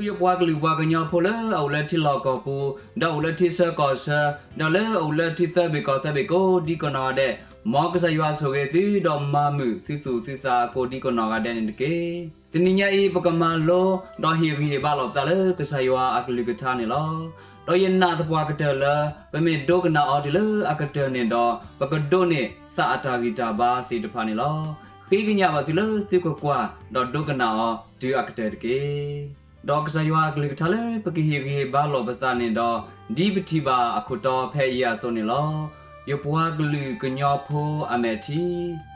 ယပှၤကလုာ်ပှၤကညီဖိလၢအအိၣ်လၢထံလီၢ်ကီၢ်ပူၤ, ဒီးအိၣ်လၢထံဆၢကီၢ်ဆၢ, ဒီးလၢအအိၣ်လၢထံသၢဘ့ၣ်ကီၢ်သၢဘ့ၣ်ကိးဒံကနီၢ်ဂၤဒဲး, မ်ကစၢ်ယွၤဆိၣ်ဂ့ၤသု ဒီးမၤမုာ်သုသူၣ်သုသးကိးဒံကနီၢ်ဂၤဒဲးန့ၣ်တက့ၢ်. တနံၤညါအံၤ ပကမၤလိ ဒီးဟ့ၣ်ဂံၢ်ဟ့ၣ်ဘါလိာ်ပသးလၢကစၢ်ယွၤအကလုၢ်ကထါန့ၣ်လီၤ. ဒီးယနာ်သပှၢ်ကတၢၢ်လၢ ပမ့ၢ်ဒိကနၣ်အီၤတုၤလၢအကတၢၢ်န့ၣ်ဒီး ပကဒိးန့ၢ်သးအတၢ်ဂံၢ်တၢ်ဘါသ့ၣ်တဖၣ်န့ၣ်လီၤ. ဃ့ကညးဘၣ်သုလၢသုကကွၢ် ဒီးဒိကနၣ်အီၤတုၤအကတၢၢ်တက့ၢ်. ဒီးကစၢ်ယွၤအကလုၢ်ကထါလၢပကဟ့ၣ်ဂံၢ်ဟ့ၣ်ဘါလိာ်ပသးန့ၣ်ဒီး, ဒ်ပထံၣ်ဘၣ်အခိၣ်တီဖဲအံၤအသိးန့ၣ်လီၤ. ယပှၤကလုာ်ကညီဖိအမဲာ်ထံ,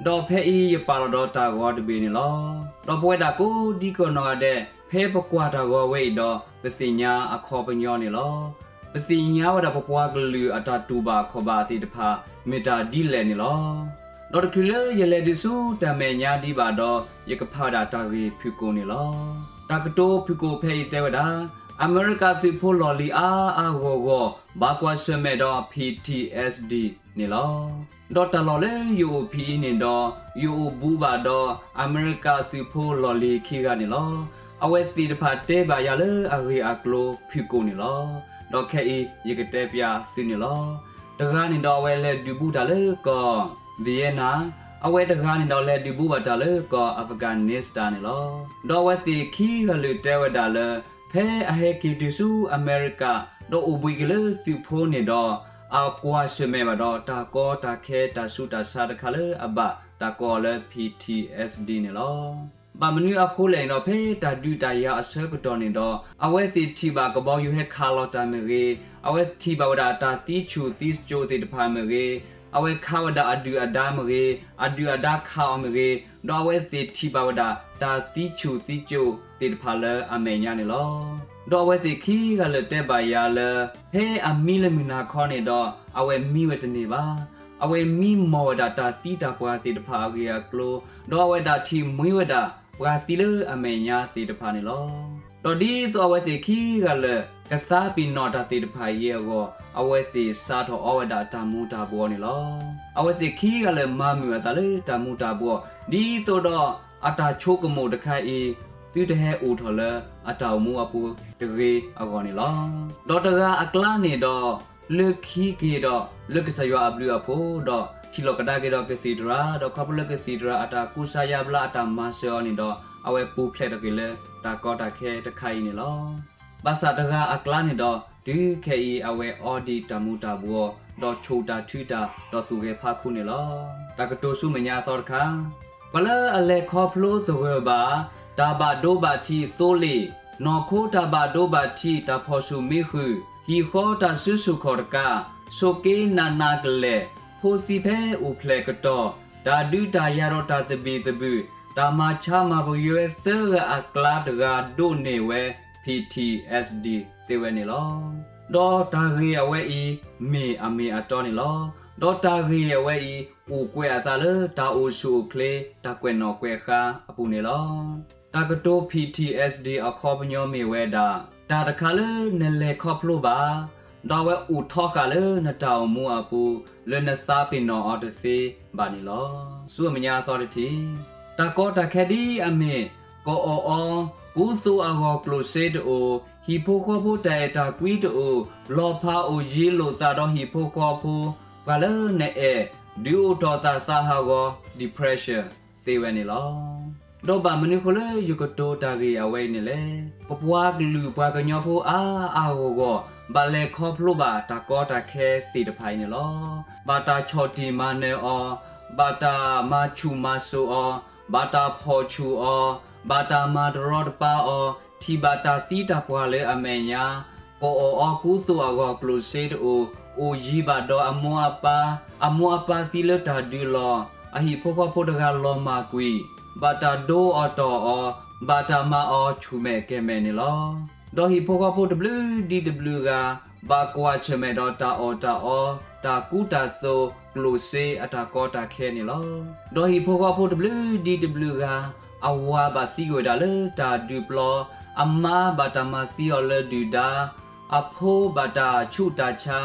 ဒီးဖဲအံၤယပာ်လီၤဒီးတၢ်ဂီၤတဘ့ၣ်န့ၣ်လီၤ. ဒီးပဝဲဒၣ်ကိးဒံကနီၢ်ဂၤဒဲး ဖဲပကွၢ်တၢ်ဂီၤဝဲအံၤဒီး ပသ့ၣ်ညါအခီပညီန့ၣ်လီၤ. ပသ့ၣ်ညါဝဲဒၣ်ပပှၤကလုာ်အတၢ်တူၢ်ဘၣ်ခီၣ်ဘၣ်သ့ၣ်တဖၣ် မ့ၢ်တၢ်ဒ်လဲၣ်န့ၣ်လီၤ. ဒီးတချုးလၢယလဲၤဒုးဆူတၢ်မဲာ်ညါဒံးဘၣ်ဒီး ယကဖးဝဲဒၣ်တၢ်ဂ့ၢ်ဖုၣ်ကိာ်န့ၣ်လီၤ. တၢ်ကတိၤဖုၣ်ကိာ်ဖဲအံၤတဲဝဲဒၣ်, အမဲရကၤသုးဖိလီၢ်လံၤအါအါဂီၢ်ဂီၢ် ဘၣ်ကွၢ်ဆၢၣ်မဲာ်ဒီး P T S D န့ၣ်လီၤ. ဒီးတၢ်လီၢ်လၢယအိၣ်ဖဲအံၤန့ၣ်ဒီး ယအိၣ်ဘူးဘၣ်ဒီး အမဲရကၤသုးဖိလီၢ်လံၤခံဂၤန့ၣ်လီၤ. အဝဲသ့ၣ်တဖၣ်တဲဘၣ်ယၤလၢအဂ့ၢ်အကျိၤဖုၣ်ကိာ်န့ၣ်လီၤ. ဒီးခဲအံၤယကတဲပျးသုန့ၣ်လီၤ. တဂၤန့ၣ်ဒီးအဝဲလဲၤဒုးဘူးတၢ်လၢကီၢ် Vietnam, အဝဲတဂၤန့ၣ်ဒီးလဲၤဒုးဘူးဘၣ်တၢ်လၢကီၢ် Afghanistan န့ၣ်လီၤ. ဒီးအဝဲသ့ၣ်ခံဂၤလၢာ်တဲဝဲဒၣ်လၢ ဖဲအဟဲက့ၤတုၤဆူအမဲရကၤ ဒီးအိၣ်ဘှံးက့ၤလၢသုးဖိန့ၣ်ဒီး အကွၢ်ဆၢၣ်မဲာ်ဘၣ်ဒီးတၢ်ကီတၢ်ခဲတၢ်ဆူးတၢ်ဆါတခါလၢအဘၣ်တၢ်ကိးအီၤလၢ P T S D န့ၣ်လီၤ. ဘၣ်မနုၤအဃိလဲၣ်န့ၣ်ဒီး ဖဲတၢ်ဒုးတၢ်ယၤအဆၢကတီၢ်န့ၣ်ဒီး အဝဲသ့ၣ်ထံၣ်ဘၣ်ကဘီယူၤဟဲခးလီၤတၢ်မ့ၢ်ဂ့ၤ, အဝဲထံၣ်ဘၣ်ဝဲဒၣ်တၢ်သံဆူၣ်သံကၠိၣ်သ့ၣ်တဖၣ်မ့ၢ်ဂ့ၤ, အဝဲခးဝဲဒၣ်အဒုၣ်အဒါမ့ၢ်ဂ့ၤ, အဒုၣ်အဒါခးအီၤမ့ၢ်ဂ့ၤ, ဒီးအဝဲသ့ၣ်ထံၣ်ဘၣ်ဝဲဒၣ်တၢ်သံဆူၣ်သံကၠိၣ်သ့ၣ်တဖၣ်လၢအမဲာ်ညါန့ၣ်လီၤ. ဒီးအဝဲသ့ၣ်ခံဂၤလၢာ်တဲဘၣ်ယၤလၢ ဖဲအမံလၢမုၢ်နၤခီန့ၣ်ဒီး အဝဲမံဝဲတန့ၢ်ဘၣ်. အဝဲမံမီၢ်ဝဲဒၣ်တၢ်သံတၢ်ပှၢ်သ့ၣ်တဖၣ်အဂ့ၢ်အကျိၤ, ဒီးအဝဲဒၣ်ထံၣ်မှံဝဲဒၣ်ပှၤသံလၢအမဲာ်ညါသ့ၣ်တဖၣ်န့ၣ်လီၤ. ဒီးဒ်သိးအဝဲသ့ၣ်ခံဂၤလၢာ် ကသးပ့ၤနီၣ်တၢ်သ့ၣ်တဖၣ်အံၤအဂီၢ်, အဝဲသ့ၣ်စးထီၣ်အီဝဲဒၣ်တၢ်မူၤတၢ်ဘှီးန့ၣ်လီၤ. အဝဲသ့ၣ်ခံဂၤလၢာ်မၤမုာ်အသးလၢတၢ်မူၤတၢ်ဘှီး, ဒ်သိးဒီးအတၢ်ဆိကမိၣ်တခါအံၤ သုတဟဲအိၣ်ထီၣ်လၢအတၢ်အိၣ်မူအပူၤတဂ့ၤအဂီၢ်န့ၣ်လီၤ. ဒီးတဂၤအကျါန့ၣ်ဒီး လၢခံက့ၤဒီးလၢကစၢ်ယွၤအဘျုးအဖှိၣ်ဒီး ထံၣ်လိာ်ကဒါက့ၤဒီးကသံၣ်သရၣ်, ဒီးခီဖျိလၢကသံၣ်သရၣ်အတၢ်ကူစါယါဘျါအတၢ်မၤစၢၤအီၤန့ၣ်ဒီး အဝဲပူၤဖျဲးထီၣ်က့ၤလၢတၢ်ကီတၢ်ခဲတခါအံၤန့ၣ်လီၤ. ဘၣ်ဆၣ်တဂၤအကျါန့ၣ်ဒီး တုၤခဲအံၤ အဝဲအီဒံးတၢ်မူၤတၢ်ဘှီး, ဒီးဆိၣ်တၢ်ထုတၢ်, ဒီးသူၣ်ဂဲၤဖးခူန့ၣ်လီၤ. တၢ်ကတိၤဆူမဲာ်ညါအသီတခါ, ပှၤလၢအလဲၤခီဖျိသဂၢၢ်ဘၣ် တၢ်ဘၣ်ဒိဘၣ်ထံးသိလ့ၣ်, နီၢ်ခိတၢ်ဘၣ်ဒိဘၣ်ထံး တၢ်ဖီၣ်ဆူၣ်မံဃုာ်, ဟံၣ်ဃီတၢ်စုဆူၣ်ခီၣ်တကး, ဆိးက့နးနးကလဲာ်, ဖိသံဖဲအိၣ်ဖျဲၣ်ကတီၢ်, တၢ်ဒုးတၢ်ယၤဒီးတၢ်သဘံၣ်သဘုၣ်, တၢ်မၤဆါမၤပယွဲသၢဂၤအကျါတဂၤဒိးန့ၢ်ဝဲ P T S D သ့ဝဲန့ၣ်လီၤ. ဒီးတၢ်ဂ့ၢ်အဝဲအံၤ မ့ၢ်အမ့ၢ်အတီန့ၣ်လီၤ. ဒီးတၢ်ဂ့ၢ်အဝဲအံၤ အိၣ်ကွဲးအသးလၢတၢ်အိၣ်ဆူၣ်အိၣ်ချ့ တၢ်ကွဲးနီၣ်ကွဲးဃါအပူၤန့ၣ်လီၤ. တၢ်ကတိၤ P T S D အခီပညီမ့ၢ်ဝဲဒၣ် တၢ်တခါလၢနလဲၤခီဖျိဘၣ်, ဒီးအဝဲအိၣ်ထီဃာ်လၢနတၢ်အိၣ်မူအပူၤ လၢနသးပ့ၤနီၣ်အီၤတသ့ဘၣ်န့ၣ်လီၤ. ဆူအမဲာ်ညါအသီတထံၣ်, တၢ်ကီတၢ်ခဲဒ်အမ့ၢ် ကအီၣ်အီၤ, ကူသိးအဂီၢ်ကျိၣ်စ့တအိၣ်, ဟံၣ်ဖိဃီဖိတၢ်အဲၣ်တၢ်ကွံတအိၣ်, လီၤဖးအိၣ်ယံၤလိာ်သးဒီးဟံၣ်ဖိဃီဖိ, ပှၤလၢနအဲၣ် ဒုးအိၣ်ထီၣ်သးသးဟးဂီၤ depression သ့ဝဲန့ၣ်လီၤ. ဒီးဘၣ်မနုၤအဃိလၢယကတိၤတၢ်ဂ့ၢ်အဝဲအံၤန့ၣ်လဲၣ်. ပပှၤကလုာ်ပှၤကညီဖိအါအါဂီၢ်ဂီၢ် ဘၣ်လဲၤခီဖျိဘၣ်တၢ်ကီတၢ်ခဲသ့ၣ်တဖၣ်အံၤန့ၣ်လီၤ. ဘၣ်တၢ်ဆီၣ်တံၢ်မၤနၢၤအီၤ, ဘၣ်တၢ်မၤဆူၣ်မၤစိးအီၤ, ဘၣ်တၢ်ဖီၣ်ဆူၣ်အီၤ, ဘၣ်တၢ်မၤတရီတပါအီၤ, ထံၣ်ဘၣ်တၢ်သံတၢ်ပှၢ်လၢအမဲာ်ညါ, ကအီၣ်အီၤကူသိးအဂီၢ်ကျိၣ်စ့တအိၣ်, အိၣ်ယံၤဘၣ်ဒီးအမိၢ်အပၢ်, အမိၢ်အပၢ်သံလၢတၢ်ဒုးလီၤ, အဟံၣ်ဖိဃီဖိတဂၤလီၤမၢ်ကွံာ်, ဘၣ်တၢ်ဒိအီၤတီၢ်အီၤ, ဘၣ်တၢ်မၤအီၤဆူၣ်မဲာ်ကဲၤမဲာ်န့ၣ်လီၤ. ဒီးဟံၣ်ဖိဃီဖိတဘျုးဒံတဘျုးဂၤ ဘၣ်ကွၢ်ဆၢၣ်မဲာ်ဒီးတၢ်အီၣ်တၢ်အီ, တၢ်ကူတၢ်သိး, ကျိၣ်စ့အတၢ်ကီတၢ်ခဲန့ၣ်လီၤ. ဒီးဟံၣ်ဖိဃီဖိတဘျုးဒံတဘျုးဂၤ, အဝၤဘၣ်သံကွံာ်ဝဲဒၣ်လၢတၢ်ဒုးပျီ, အမါဘၣ်တၢ်မၤသံအီၤလၢဒုၣ်ဒါ, အဖိဘၣ်တၢ်ဆူးတၢ်ဆါ,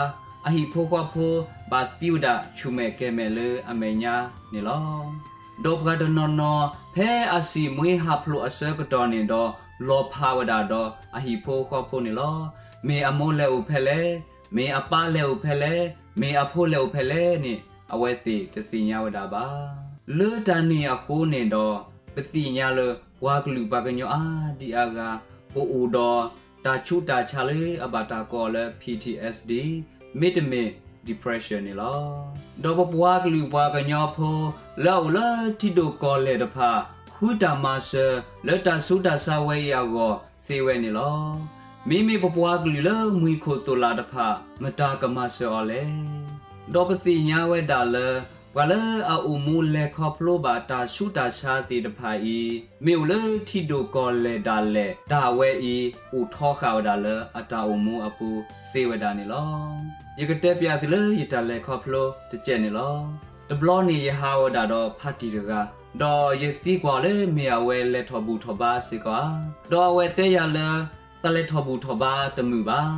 အဟံၣ်ဖိဃီဖိဘၣ်သံဝဲဒၣ်ဆူၣ်မဲာ်ကဲၤမဲာ်လၢအမဲာ်ညါန့ၣ်လီၤ. ဒီးပှၤတနီၤနီၤ ဖဲအစံၣ်မှံဟးဖျိးအဆၢကတီၢ်န့ၣ်ဒီး လီၤဖးဝဲဒၣ်ဒီးအဟံၣ်ဖိဃီဖိန့ၣ်လီၤ. မ့ၢ်အမိၢ်လဲၤအိၣ်ဖဲလဲၣ်, မ့ၢ်အပၢ်လဲၤအိၣ်ဖဲလဲၣ်, မ့ၢ်အဖိလဲၤအိၣ်ဖဲလဲၣ်န့ၣ် အဝဲသ့ၣ်တသ့ၣ်ညါဝဲဒၣ်ဘၣ်. လၢတၢ်န့ၣ်အဃိန့ၣ်ဒီး ပသ့ၣ်ညါလၢပှၤကလုာ်ပှၤကညီအါဒံအါဂၤ ကအိၣ်ဒီးတၢ်ဆူးတၢ်ဆါလၢအဘၣ်တၢ်ကိးအီၤလၢ P T S D မ့တမ့ၢ် depression န့ၣ်လီၤ. ဒီးပပှၤကလုာ်ပှၤကညီဖိ လၢအအိၣ်လၢထံဒိၣ်ကီၢ်လဲၢ်တဖၣ် ဃုတၢ်မၤစၢၤလၢတၢ်ဆူးတၢ်ဆါဝဲအံၤအဂီၢ်သ့ဝဲန့ၣ်လီၤ. မ့မ့ၢ်ပပှၤကလုာ်လၢမှံခိၣ်သိၣ်လာ်တဖၣ် မတၤကမၤစၢၤအီၤလဲၣ်. ဒီးပသ့ၣ်ညါဝဲဒၣ်လၢ ပှၤလၢအအိၣ်မူလဲၤခီဖျိဘၣ်တၢ်ဆူးတၢ်ဆါသ့ၣ်တဖၣ်အံၤ မ့ၢ်အိၣ်လၢထံဒိၣ်ကီၢ်လဲၢ်ဒၣ်လဲာ် တၢ်ဝဲအံၤအိၣ်ထီဃာ်ဝဲဒၣ်လၢအတၢ်အိၣ်မူအပူၤသ့ဝဲဒၣ်န့ၣ်လီၤ. ယကတဲပျးသုလၢယတၢ်လဲၤခီဖျိတစဲးန့ၣ်လီၤ. တဘျီန့ၣ်ယဟးဝဲဒၣ်ဒီးဖါတံၢ်တဂၤ, ဒီးယသံကွၢ်အီၤလၢမ့ၢ်အဝဲလဲၤထီၣ်ဘူၣ်ထီၣ်ဘါစ့ၢ်ကီးဧါ. ဒီးအဝဲတဲယၤလၢ သးလဲၤထီၣ်ဘူၣ်ထီၣ်ဘါတမုာ်ဘၣ်.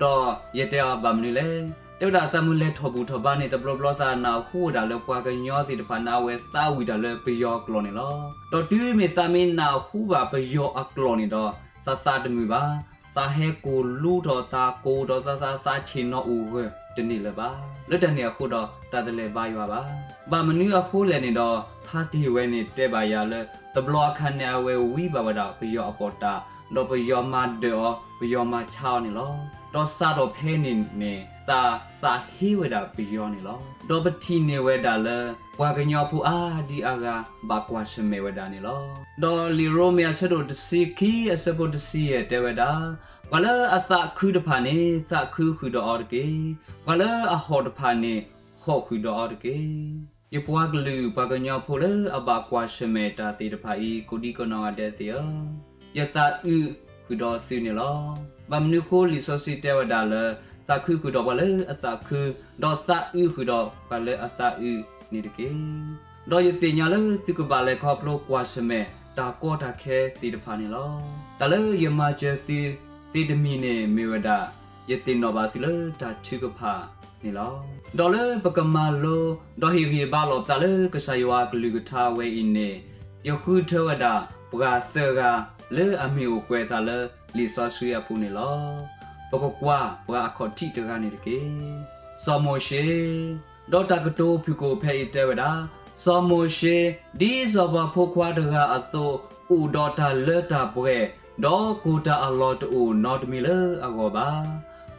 ဒီးယတဲအီၤဘၣ်မနုၤလဲၣ်. တဲဝဲဒၣ်သးမ့ၢ်လဲၤထီၣ်ဘူၣ်ထီၣ်ဘါန့ၣ် တဘျီဘျီသးနၢ်ဟူဝဲဒၣ်လၢပှၤကညီသ့ၣ်တဖၣ်န့ၣ် အဝဲသးဝံၣ်တၢ်လၢပယီၤအကျိာ်န့ၣ်လီၤ. ဒီးတုၤမ့ၢ်သးမ့ၢ်နၢ်ဟူဘၣ်ပယီၤအကျိာ်န့ၣ်ဒီး သးသးတမုာ်ဘၣ်. သးဟဲကိၢ်လူထီၣ်သးကိၢ်ဒီးသးသး သးဆ့ၣ်နီၤအိၣ်ဂၢၢ်တန့ၢ်လၢၤဘၣ်. လၢတၢ်န့ၣ်အဃိဒီး တၢ်တလဲၤဘါယွၤဘၣ်. ဘၣ်မနုၤအဃိလဲၣ်န့ၣ်ဒီး ဖါတံၢ်ဝဲန့ၣ်တဲဘၣ်ယၤလၢ တဘျီအခါန့ၣ် အဝဲဝံဘၣ်ဝဲဒၣ်ပယီၤအပီၢ်တၢ်, ဒီးပယီၤမၤဒၢးအီၤ, ပယီၤမၤဆါအီၤန့ၣ်လီၤ. ဒီးစးထီၣ်ဖဲန့ၣ်န့ၣ် သးသးဟ့ဝဲဒၣ်ပယီၤန့ၣ်လီၤ. ဒီးပထံၣ်န့ၢ်ဝဲဒၣ်လၢ ပှၤကညီဖိအါဒံအါဂၤ ဘၣ်ကွၢ်ဆၢၣ်မဲာ်ဝဲဒၣ်န့ၣ်လီၤ. ဒီးလံာ်ရိမ့ၤအဆၢဒိၣ်တဆံခံ အဆၢဖိတဆံယဲၢ်တဲဝဲဒၣ်, ပှၤလၢအသးခုတဖၣ်န့ၣ် သးခုဃုာ်ဒီးအီၤတက့ၢ်. ပှၤလၢအဟီၣ်တဖၣ်န့ၣ် ဟီၣ်ဃုာ်ဒီးအီၤတက့ၢ်. ယပှၤကလုာ်ပှၤကညီဖိလၢအဘၣ်ကွၢ်ဆၢၣ်မဲာ်တၢ်သ့ၣ်တဖၣ်အံၤ ကိးဒံကနီၢ်ဂၤဒဲးသ့ၣ်ဧၢ, ယသးအုးဃုာ်ဒီးသုန့ၣ်လီၤ. ဘၣ်မနုၤအဃိလံာ်စီဆှံတဲဝဲဒၣ်လၢ သးခုဃုာ်ဒီးပှၤလၢအသးခု, ဒီးသးအုးဃုာ်ဒီးပှၤလၢအသးအုးန့ၣ်တက့ၢ်. ဒီးယသ့ၣ်ညါလၢသုကဘၣ်လဲၤခီဖျိကွၢ်ဆၢၣ်မဲာ်တၢ်ကီတၢ်ခဲသ့ၣ်တဖၣ်န့ၣ်လီၤ. တၢ်လၢယမၤစၢၤသုသ့တမံၤန့ၣ်မ့ၢ်ဝဲဒၣ်, ယသ့ၣ်နီၣ်ဘၣ်သုလၢတၢ်ထုကဖၣ်န့ၣ်လီၤ. ဒီးလၢပကမၤလိ ဒီးဟ့ၣ်ဂံၢ်ဘါလိာ်ပသးလၢကစၢ်ယွၤအကလုၢ်ကထါဝဲအံၤန့ၣ်, ယဃုထၢဝဲဒၣ်ပှၤသၢဂၤလၢအမ့ၢ်အိၣ်ကွဲးအသးလၢလံာ်စီဆှံအပူၤန့ၣ်လီၤ. ပကကွၢ်ပှၤအခီၣ်ထံးတဂၤန့ၣ်တက့ၢ်. စီၤမိၤၡ့, ဒီးတၢ်ကတိၤဖုၣ်ကိာ်ဖဲအံၤတဲဝဲဒၣ်, စီၤမိၤၡ့ ဒ်စီၤပၤဖိခွါတဂၤအသိး အိၣ်ဒီးတၢ်လၢတၢ်ပှဲၤ, ဒီးကိၢ်တၢ်အလီၢ်တအိၣ်နီတမံၤလၢအဂီၢ်ဘၣ်.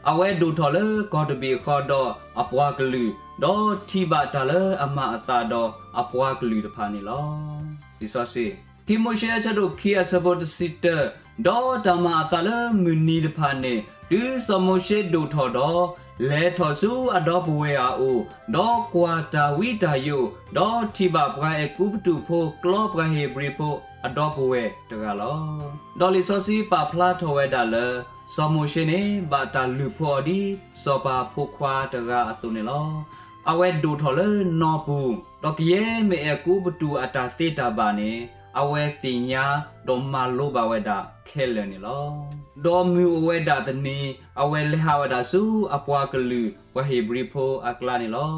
အဝဲဒိၣ်ထီၣ်လၢကီၢ်တဘ့ၣ်ဃီဒီးအပှၤကလုာ်, ဒီးထံၣ်ဘၣ်တၢ်လၢအမၤအသးဒီးအပှၤကလုာ်တဖၣ်န့ၣ်လီၤ. လံာ်စီဆှံ, ခံမိၤၡ့အဆၢဒိၣ်ခံအဆၢဖိတဆံတၢ, ဒီးတၢ်မၤအသးလၢမုၢ်နံၤတဖၣ်န့ၣ် တုၤစီၤမိၤၡ့ဒိၣ်ထီၣ်ဒီး လဲၤထီၣ်ဆူအဒီပုၢ်ဝဲၢ်အအိၣ်, ဒီးကွၢ်တၢ်ဝံတၢ်ယိာ်, ဒီးထံၣ်ဘၣ်ပှၤအဲၤကူပတူးဖိကျီပှၤဧ့ၤဘြံၤဖိအဒီပုၢ်ဝဲၢ်တဂၤလီၤ. ဒီးလံာ်စီဆှံပာ်ဖျါထီၣ်ဝဲဒၣ်လၢ စီၤမိၤၡ့န့ၣ် ဘၣ်တၢ်လုၢ်ဖိအီၤဒ်စီၤပၤဖိခွါတဂၤအသိးန့ၣ်လီၤ. အဝဲဒိၣ်ထီၣ်လၢနီၢ်ပူၤ, ဒီးကယဲၢ်မ့ၢ်အဲၤကူပတူးအတၢ်သ့တၢ်ဘၣ်န့ၣ် အဝဲသ့ၣ်ညါဒီးမၤလိဘၣ်ဝဲဒၣ်ခဲလၢာ်န့ၣ်လီၤ. ဒီးမုၢ်အိၣ်ဝဲဒၣ်တနံၤ အဝဲလဲၤဟးဝဲဒၣ်ဆူအပှၤကလုာ်ပှၤဧ့ၤဘြံၤဖိအကျါန့ၣ်လီၤ.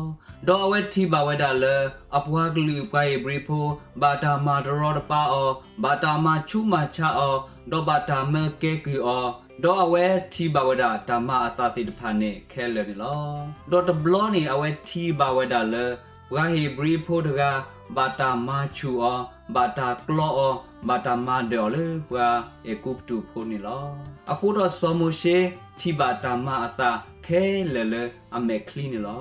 ဒီးအဝဲထံၣ်ဘၣ်ဝဲဒၣ်လၢ အပှၤကလုာ်ပှၤဧ့ၤဘြံၤဖိ ဘၣ်တၢ်မၤတရီတပါအီၤ, ဘၣ်တၢ်မၤဆူးမၤဆါအီၤ, ဒီးဘၣ်တၢ်မၢကဲကုၢ်အီၤ, ဒီးအဝဲထံၣ်ဘၣ်ဝဲဒၣ်တၢ်မၤအသးသ့ၣ်တဖၣ်န့ၣ်ခဲလၢာ်န့ၣ်လီၤ. ဒီးတဘျီန့ၣ် အဝဲထံၣ်ဘၣ်ဝဲဒၣ်လၢ ပှၤဧ့ၤဘြံၤဖိတဂၤ ဘၣ်တၢ်မၤဆူးအီၤ, ဘၣ်တၢ်ကျီအီၤ, ဘၣ်တၢ်မၤဒၢးအီၤလၢပှၤအဲၤကူပတူးဖိန့ၣ်လီၤ. အဃိဒီးစီၤမိၤၡ့ထံၣ်ဘၣ်တၢ်မၤအသးခဲလၢာ်လၢအမဲာ်ချံန့ၣ်လီၤ.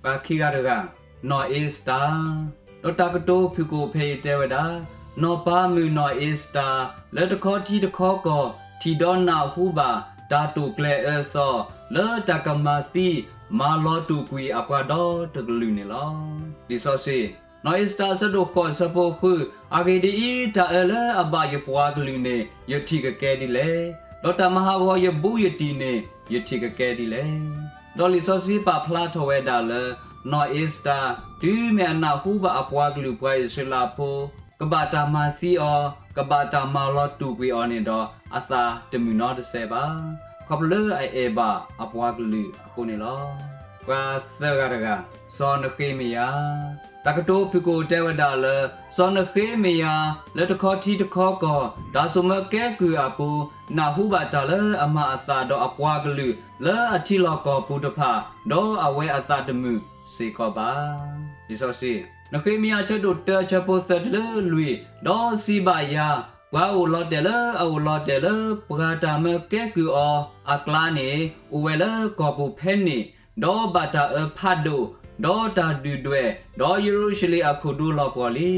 ပှၤခံဂၤတဂၤ, နီၢ်အ့စတၢၤ, ဒီးတၢ်ကတိၤဖုၣ်ကိာ်ဖဲအံၤတဲဝဲဒၣ်, နီၢ်ပၤမုၣ်နီၢ်အ့စတၢၤ လၢတခီထံတခီကီၢ် ထံၣ်ဒီးနၢ်ဟူဘၣ် တၢ်တိာ်ကျဲၤအၢသီ လၢတၢ်ကမၤသံ မၤလီၤတူာ်ကွံာ်အပှၤဒီတကလုာ်န့ၣ်လီၤ. လံာ်စီဆှံ, နီၢ်အ့စတၢၤအဆၢဒိၣ်ဃိးအဆၢဖိဃု, အဂ့ၢ်ဒ်အံၤ, တၢ်အၢလၢအဘၣ်ယပှၤကလုာ်န့ၣ် ယထံၣ်ကကဲဒ်လဲၣ်. ဒီးတၢ်မၤဟးဂီၤယဘူးယတံၢ်န့ၣ် ယထံၣ်ကကဲဒ်လဲၣ်. ဒီးလံာ်စီဆှံပာ်ဖျါထီၣ်ဝဲဒၣ်လၢ နီၢ်အ့စတၢၤ တုၤမ့ၢ်အနၢ်ဟူဘၣ်အပှၤကလုာ်ပှၤအံၣ်စရ့လးဖိ ကဘၣ်တၢ်မၤသံအီၤ, ကဘၣ်တၢ်မၤလီၤတူာ်ကွံာ်အီၤန့ၣ်ဒီး အသးတမုာ်နီတစဲးဘၣ်. ခီဖျိလၢအအဲၣ်ဘၣ်အပှၤကလုာ်အဃိန့ၣ်လီၤ. ပှၤသၢဂၤတဂၤ, စီၤနဃ့မယၤ တၢ်ကတိၤဖုၣ်ကိာ်တဲဝဲဒၣ်လၢ စီၤနဃ့မယၤ လၢတခီထံတခီကီၢ် တၢ်စိာ်မၢကဲကုၢ်အပူၤ နၢ်ဟူဘၣ်တၢ်လၢအမၤအသးဒီးအပှၤကလုာ်လၢအထံလီၢ်ကီၢ်ပူၤတဖၣ် ဒီးအဝဲအသးတမုာ်စ့ၢ်ကီးဘၣ်. လံာ်စီဆှံ, နဃ့မယၤအဆၢဒိၣ်တၢ အဆၢဖိသၢတုၤလၢလွံၢ်, ဒီးစံးဘၣ်ယၤ, ပှၤအိၣ်လီၤတဲာ်လၢအအိၣ်လီၤတဲာ်လၢပှၤတၢ်မၢကဲကုၢ်အီၤအကျါန့ၣ် အိၣ်ဝဲလၢကီၢ်ပူၤဖဲန့ၣ်, ဒီးဘၣ်တၢ်အၢဖးဒိၣ်, ဒီးတၢ်ဒုၣ်ဒွဲၣ်, ဒီးယရူၤၡလ့ၣ်အခိၣ်ဒူလီၤပှီၢ်လံ.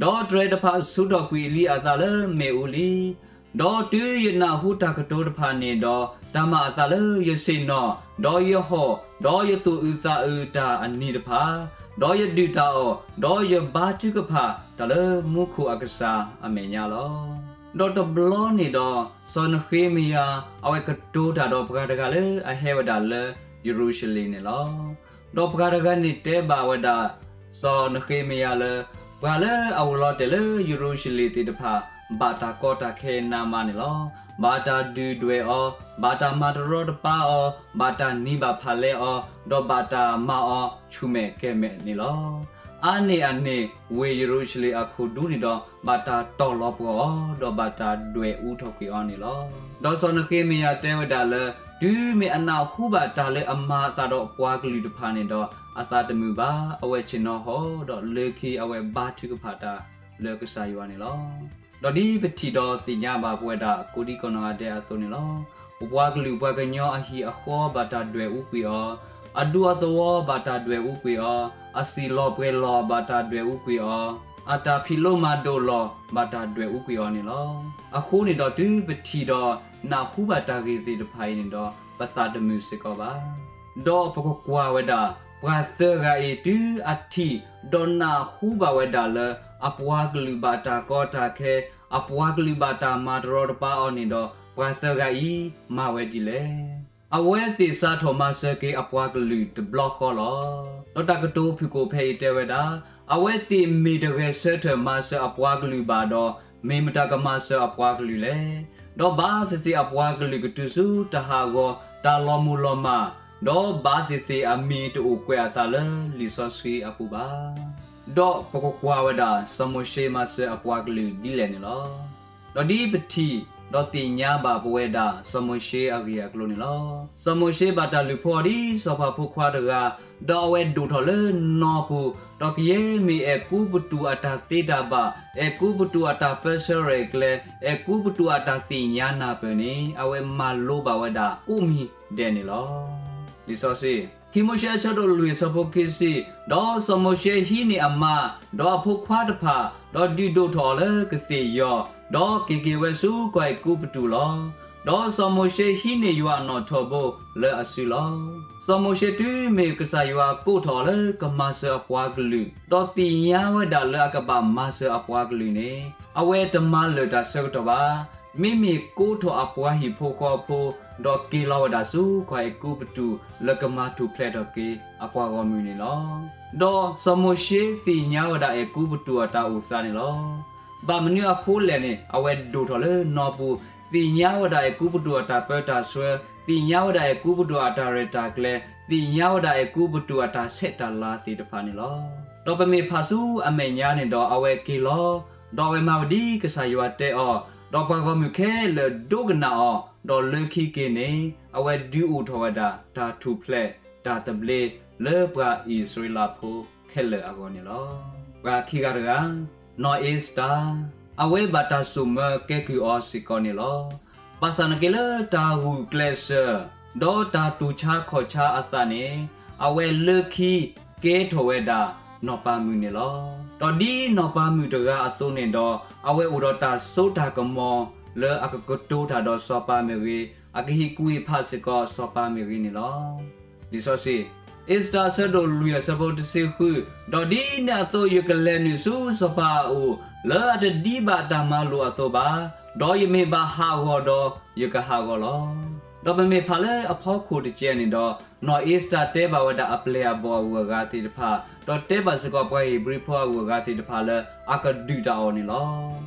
ဒီးတြဲၤတဖၣ်ဆူးထီၣ်ကွံာ်လံအသးလၢမ့ၣ်အူလံ. ဒီးတုၤယနၢ်ဟူတၢ်ကတိၤတဖၣ်န့ၣ်ဒီး, တၢ်မၤအသးလၢယဆ့ၣ်နီၤ, ဒီးယဟီၣ်, ဒီးယသူၣ်အုးသးအုးတၢ်အနံၤတဖၣ်, ဒီးယဒုၣ်တၢ်အီၣ်, ဒီးယဘါထုကဖၣ်တၢ်လၢမူခိၣ်အကစၢ်အမဲာ်ညါလီၤ. ဒီးတဘျီန့ၣ်ဒီး, စီၤနဃ့မယၤ အဝဲကတိၤတၢ်ဒီးပှၤတဂၤလၢအဟဲဝဲဒၣ်လၢယရူၤၡလ့ၣ်န့ၣ်လီၤ. ဒီးပှၤတဂၤန့ၣ်တဲဘၣ်ဝဲဒၣ် စီၤနဃ့မယၤလၢ ပှၤလၢအအိၣ်လီၤတဲာ်လၢယရူၤၡလ့ၣ်သ့ၣ်တဖၣ် ဘၣ်တၢ်ကီတၢ်ခဲနးမးန့ၣ်လီၤ. ဘၣ်တၢ်ဒုၣ်ဒွဲၣ်အီၤ, ဘၣ်တၢ်မၤတရီတပါအီၤ, ဘၣ်တၢ်နံၤဘၣ်ဖးလဲအီၤ, ဒီးဘၣ်တၢ်မၤအီၤဆူၣ်မဲာ်ကဲၤမဲာ်န့ၣ်လီၤ. အါန့ၢ်အန့ၣ် ဝ့ၢ်ယရူၤၡလ့ၣ်အခိၣ်ဒူန့ၣ်ဒီး ဘၣ်တၢ်တီၢ်လီၤပှီၢ်အီၤ, ဒီးဘၣ်တၢ်ဒွဲၣ်အူထီၣ်ကွံာ်အီၤန့ၣ်လီၤ. ဒီးစီၤနဃ့မယၤတဲဝဲဒၣ်လၢ တုၤမ့ၢ်အနၢ်ဟူဘၣ်တၢ်လၢအမၤအသးဒီးပှၤကလုာ်တဖၣ်န့ၣ်ဒီး အသးတမုာ်ဘၣ်. အဝဲဆ့ၣ်နီၤဟီၣ်, ဒီးလၢခံအဝဲဘါထုကဖၣ်တၢ်လၢကစၢ်ယွၤန့ၣ်လီၤ. ဒီးဒ်ပထံၣ်ဒီးသ့ၣ်ညါဘၣ်ပဝဲဒၣ်ကိးဒံကနီၢ်ဂၤဒဲးအသိးန့ၣ်လီၤ. ပပှၤကလုာ်ပှၤကညီအဟံၣ်အဃီဘၣ်တၢ်ဒွဲၣ်အူကွံာ်အီၤ, အဒူအသဝီဘၣ်တၢ်ဒွဲၣ်အူကွံာ်အီၤ, အစံၣ်လီၤပှဲၤလီၤဘၣ်တၢ်ဒွဲၣ်အူကွံာ်အီၤ, အတၢ်ဖံးလိမၤဒိးလီၤဘၣ်တၢ်ဒွဲၣ်အူကွံာ်အီၤန့ၣ်လီၤ. အဃိန့ၣ်ဒီးတုၤပထံၣ်ဒီးနၢ်ဟူဘၣ်တၢ်ဂ့ၢ်သ့ၣ်တဖၣ်အံၤန့ၣ်ဒီး ပသးတမုာ်စ့ၢ်ကီးဘၣ်. ဒီးပကကွၢ်ဝဲဒၣ် ပှၤသၢဂၤအံၤတုၤအထံၣ်ဒီးနၢ်ဟူဘၣ်ဝဲဒၣ်လၢ အပှၤကလုာ်ဘၣ်တၢ်ကီတၢ်ခဲ, အပှၤကလုာ်ဘၣ်တၢ်မၤတရီတပါအီၤန့ၣ်ဒီး ပှၤသၢဂၤအံၤမၤဝဲဒ်လဲၣ်. အဝဲသ့ၣ်စးထီၣ်မၤစၢၤက့ၤအပှၤကလုာ်တဘျီဃီလီၤ. ဒီးတၢ်ကတိၤဖုၣ်ကိာ်ဖဲအံၤတဲဝဲဒၣ်, အဝဲသ့ၣ်မ့ၢ်တဂဲၤဆၢထၢၣ်မၤစၢၤအပှၤကလုာ်ဘၣ်ဒီး, မ့ၢ်မတၤကမၤစၢၤအပှၤကလုာ်လဲၣ်. ဒီးဘၣ်သ့ၣ်သ့ၣ်အပှၤကလုာ်ကတုၤဆူတၢ်ဟးဂီၤ, တၢ်လီၤမုၢ်လီၤမၢ်, ဒီးဘၣ်သ့ၣ်သ့ၣ်အမံၤတအိၣ်ကွဲးအသးလၢလံာ်စီဆှံအပူၤဘၣ်. ဒီးပကကွၢ်ဝဲဒၣ် စီၤမိၤၡ့မၤစၢၤအပှၤကလုာ်ဒ်လဲၣ်န့ၣ်လီၤ. ဒီးဒ်ပထံၣ်ဒီးသ့ၣ်ညါဘၣ်ပဝဲဒၣ် စီၤမိၤၡ့အဂ့ၢ်အကျိၤန့ၣ်လီၤ. စီၤမိၤၡ့ဘၣ်တၢ်လုၢ်ဖိအီၤဒ်စီၤပၤဖိခွါတဂၤ, ဒီးအဝဲဒိၣ်ထီၣ်လၢနီၢ်ပူၤ, ဒီးကယဲၢ်မ့ၢ်အဲၤကူပတူးအတၢ်သ့တၢ်ဘၣ်, အဲၤကူပတူးအတၢ်ပၢဆှၢရဲၣ်ကျဲၤ, အဲၤကူပတူးအတၢ်သ့ၣ်ညါနၢ်ပၢၢ်န့ၣ် အဝဲမၤလိဘၣ်ဝဲဒၣ်ကိးမံၤဒဲးန့ၣ်လီၤ. လံာ်စီဆှံ, ခံမိၤၡ့အဆၢဒိၣ်လွံၢ်အဆၢဖိခံဆံ, ဒီးစီၤမိၤၡ့ဟံးန့ၢ်အမါ, ဒီးအဖိခွါတဖၣ်, ဒီးဒုးဒိၣ်ထီၣ်အီၤလၢကသ့ၣ်ယီၤ, ဒီးက့ၤက့ၤဝဲဆူကီၢ်အဲၤကူပတူးလီၤ. ဒီးစီၤမိၤၡ့ဟံးန့ၢ်ယွၤအနီၣ်ထိးဘိလၢအစုလီၤ. စီၤမိၤၡ့တုၤမ့ၢ်ကစၢ်ယွၤကိးထီၣ်အီၤလၢကမၤစၢၤအပှၤကလုာ်, ဒီးသ့ၣ်ညါဝဲဒၣ်လၢအကဘၣ်မၤစၢၤအပှၤကလုာ်န့ၣ်, အဝဲတမၤလၢာ်တၢ်ဆၢကတီၢ်ဘၣ်. မ့မ့ၢ်ကိးထီၣ်အပှၤဟံၣ်ဖိဃီဖိ, ဒီးက့ၤလီၤဝဲဒၣ်ဆူကီၢ်အဲၤကူပတူး လၢကမၤထူၣ်ဖျဲးထီၣ်က့ၤအပှၤဂီၢ်မုၢ်န့ၣ်လီၤ. ဒီးစီၤမိၤၡ့သ့ၣ်ညါဝဲဒၣ်အဲၤကူပတူးအတၢ်အိၣ်သးန့ၣ်လီၤ. ဘၣ်မနုၤအဃိလဲၣ်န့ၣ်, အဝဲဒိၣ်ထီၣ်လၢနီၢ်ပူၤ, သ့ၣ်ညါဝဲဒၣ်အဲၤကူပတူးအတၢ်ပၢတၢ်ဆှၢ, သ့ၣ်ညါဝဲဒၣ်အဲၤကူပတူးအတၢ်ရဲၣ်တၢ်ကျဲၤ, သ့ၣ်ညါဝဲဒၣ်အဲၤကူပတူးအတၢ်ဆဲးတၢ်လၤသ့ၣ်တဖၣ်န့ၣ်လီၤ. ဒီးပမ့ၢ်ဖးဆူအမဲာ်ညါန့ၣ်ဒီး အဝဲက့ၤလီၤ, ဒီးအဝဲမၤဝဲဒ်ကစၢ်ယွၤတဲအီၤ, ဒီးပှၤဂီၢ်မုၢ်ခဲလၢာ်ဒိကနၣ်အီၤ, ဒီးလၢခံက့ၤန့ၣ် အဝဲဒုးအိၣ်ထီၣ်ဝဲဒၣ်တၢ်ထူၣ်ဖျဲးတၢ်သဘျ့ လၢပှၤအံၣ်စရ့လးဖိခဲလၢာ်အဂီၢ်န့ၣ်လီၤ. ပှၤခံဂၤတဂၤ, နီၢ်အ့စတၢ်, အဝဲဘၣ်တၢ်စိာ်မၢကဲကုၢ်အီၤစ့ၢ်ကီးန့ၣ်လီၤ. ဘၣ်ဆၣ်နာ်က့လၢတၢ်ဂုာ်ကျဲးစၢး, ဒီးတၢ်တူၢ်ဆါခီၣ်ဆါအသးန့ၣ်, အဝဲလၢခံကဲထီၣ်ဝဲဒၣ်နီၢ်ပၤမုၣ်န့ၣ်လီၤ. ဒီးဒ်နီၢ်ပၤမုၣ်တဂၤအသိးန့ၣ်ဒီး, အဝဲအိၣ်ဒီးတၢ်စိတၢ်ကမီၤလၢအကကတိၤတၢ်ဒီးစီၤပၤမ့ၢ်ဂ့ၤ, အကဟ့ၣ်ကူၣ်ဟ့ၣ်ဖးစ့ၢ်ကီးစီၤပၤမ့ၢ်ဂ့ၤန့ၣ်လီၤ. လံာ်စီဆှံ, အ့စတၢ်အဆၢဒိၣ်လွံၢ်အဆၢဖိတဆံဃု, ဒီးဒ်န့ၣ်အသိးယကလဲၤနုာ်ဆူစီၤပၤအအိၣ်, လၢအတဒံးဘၣ်တၢ်မၤလိာ်အသိးဘၣ်, ဒီးယမ့ၢ်ဘၣ်ဟးဂီၤဒီးယကဟးဂီၤလီၤ. ဒီးပမ့ၢ်ဖးလၢအဖီခိၣ်တကဲန့ၣ်ဒီး, နီၢ်အ့စတၢ်တဲဘၣ်ဝဲဒၣ်အပျဲၢ်အဘီၣ်အဂုၤအဂၤသ့ၣ်တဖၣ်, ဒီးတဲဘၣ်စ့ၢ်ကီးပှၤဧ့ၤဘြံၤဖိအဂုၤအဂၤသ့ၣ်တဖၣ်လၢအကဒုးတၢ်အီၤန့ၣ်လီၤ.